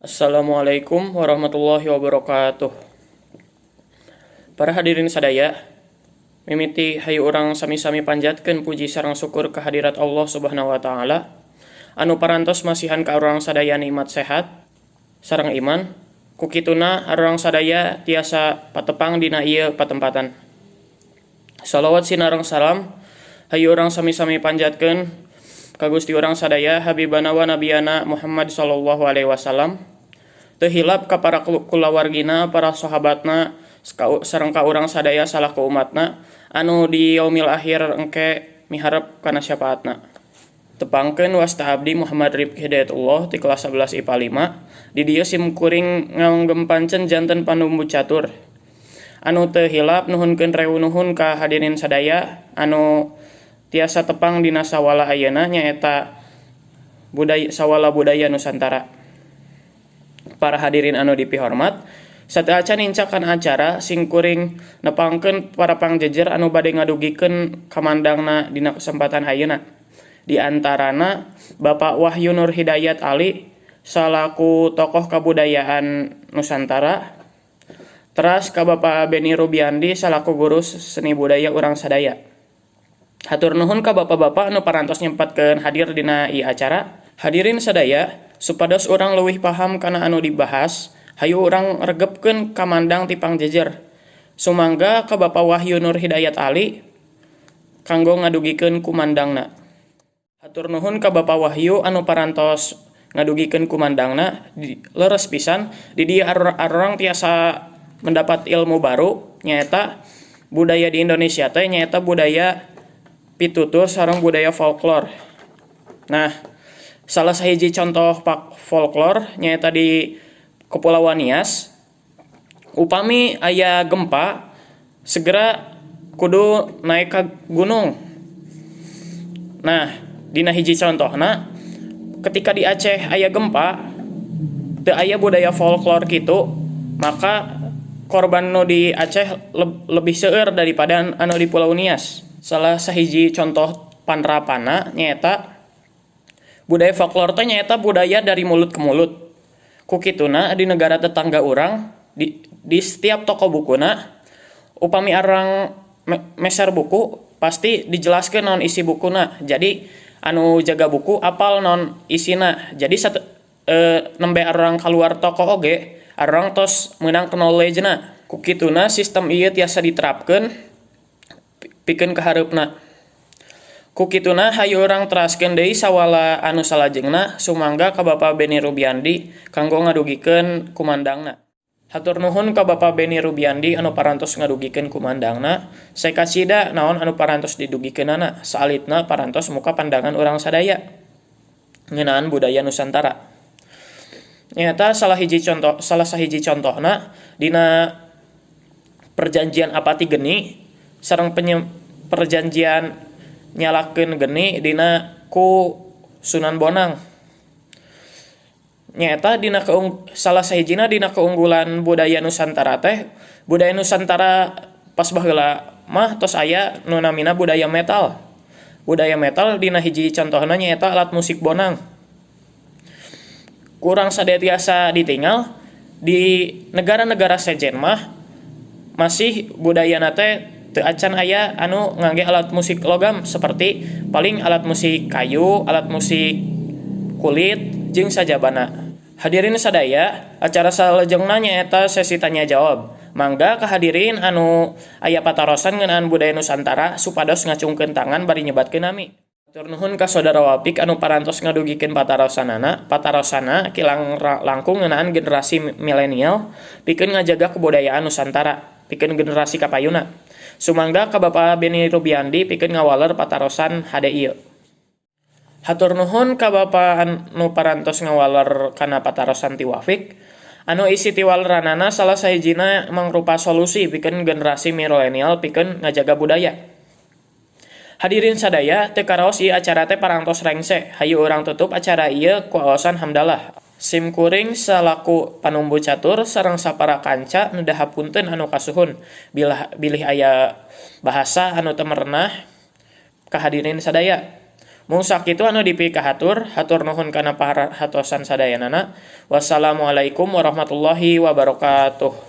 Assalamualaikum warahmatullahi wabarakatuh. Para hadirin sadaya, mimiti hayu urang sami-sami panjatkeun puji sareng syukur kehadirat Allah Subhanahu wa taala anu parantos masihan ka urang sadaya nikmat sehat sareng iman, ku kituna urang sadaya tiasa patepang dina ieu patempatan. Salawat sinareng salam hayu urang sami-sami panjatkeun ka Gusti urang sadaya, Habibana wa Nabiyana Muhammad sallallahu alaihi wasallam. Teu hilap ka para kulawargina, para sahabatna, sareng ka urang sadaya salaku umatna anu di yaumil akhir engke miharep kana syafaatna. Tepangkeun, wasta abdi Muhammad Rifki Hidayatullah ti kelas 11 IPA 5. Di dieu sim kuring nganggem pancen janten panumbu catur. Anu teu hilap, nuhunkeun rewu nuhun ka hadirin sadaya anu tiasa tepang dina sawala ayeuna, nyaeta budaya, sawala budaya Nusantara. Para hadirin anu dipihormat, sateuacan nincak kana acara, simkuring nepangkeun para pangjejer anu bade ngadugikeun kamandangna dina kesempatan ayeuna. Di antarana Bapak Wahyu Nur Hidayat Ali salaku tokoh kabudayaan Nusantara, teras ka Bapak Beni Rubiandi salaku guru seni budaya urang sadaya. Hatur nuhun ka bapak-bapak anu parantos nyempatkeun hadir dina ieu acara. Hadirin sadaya, supados urang leuwih paham kana anu dibahas, hayu urang regepkeun kamandang ti pangjejer. Sumangga ka Bapak Wahyu Nur Hidayat Ali kanggo ngadugikeun kumandangna. Hatur nuhun ka Bapak Wahyu anu parantos ngadugikeun kumandangna. Leres pisan, di dieu arurang tiasa mendapat ilmu baru, nyaeta budaya di Indonesia teh nyaeta budaya pitutur sareng budaya folklore. Nah, salah sahiji contoh pak folklore nyaeta di Kepulauan Nias, upami aya gempa segera kudu naik ke gunung. Nah, dina hiji contohna, ketika di Aceh aya gempa, teu aya budaya folklore gitu, maka korban nu di Aceh lebih seueur daripada anu di Pulau Nias. Salah sahiji contoh panrapanna nyaeta budaya folklore teh nyaeta budaya dari mulut ke mulut. Ku kituna di negara tetangga urang, di setiap toko bukuna, upami arurang meser buku pasti dijelaskan naon isi bukuna. Jadi anu jaga buku apal naon isina. Jadi satu nembe arurang keluar toko oge arurang tos meunang knowledge na. Ku kituna sistem ieu tiasa diterapkeun pikeun kahareupna. Ku kituna hayu urang teraskeun deui sawala anu salajengna. Sumangga ka Bapak Beni Rubiandi kanggo ngadugikeun kumandangna. Hatur nuhun ka Bapak Beni Rubiandi anu parantos ngadugikeun kumandangna. Kacida naon anu parantos didugikeunana, saalitna parantos muka pandangan urang sadaya ngeunaan budaya Nusantara. Nyaeta salah sahiji contohna dina perjanjian apati geni sareng perjanjian nyalakeun geni dina ku Sunan Bonang. Nyaeta dina salah sahijina dina keunggulan budaya Nusantara teh, budaya Nusantara pas baheula mah tos aya nu namina budaya metal. Budaya metal dina hiji contohna nyaeta alat musik bonang. Ku urang sadaya tiasa ditinggal di negara-negara sejen mah masih budayana teh teu acan aya anu ngangge alat musik logam, seperti paling alat musik kayu, alat musik kulit, jeung sajabana. Hadirin sadaya, acara salajengna nyaeta sesi tanya jawab. Mangga ka hadirin anu aya patarosan ngeunaan budaya Nusantara supados ngacungkeun tangan bari nyebatkeun nami. Hatur nuhun ka Saudara Wapik anu parantos ngadugikeun patarosanana. Patarosanna kirang langkung ngeunaan generasi milenial pikeun ngajaga kebudayaan Nusantara pikeun generasi kapayuna. Sumangga ka Bapak Beni Rubiandi pikeun ngawaler patarosan hade ieu. Hatur nuhun ka Bapak anu parantos ngawaler kana patarosan ti Wafik. Anu isi tiwaleranana salah sahijina mangrupa solusi pikeun generasi milenial pikeun ngajaga budaya. Hadirin sadaya, teu karaos ieu acara teh parantos rengse. Hayu urang tutup acara ieu ku aosan hamdalah. Sim kuring salaku panumbu catur sareng sapara kanca nedah hapunten anu kasuhun bila bilih aya bahasa anu teu merenah ka hadirin sadaya. Mung sakitu anu dipikahatur, hatur nuhun kana perhatosan sadayanana. Wassalamualaikum warahmatullahi wabarakatuh.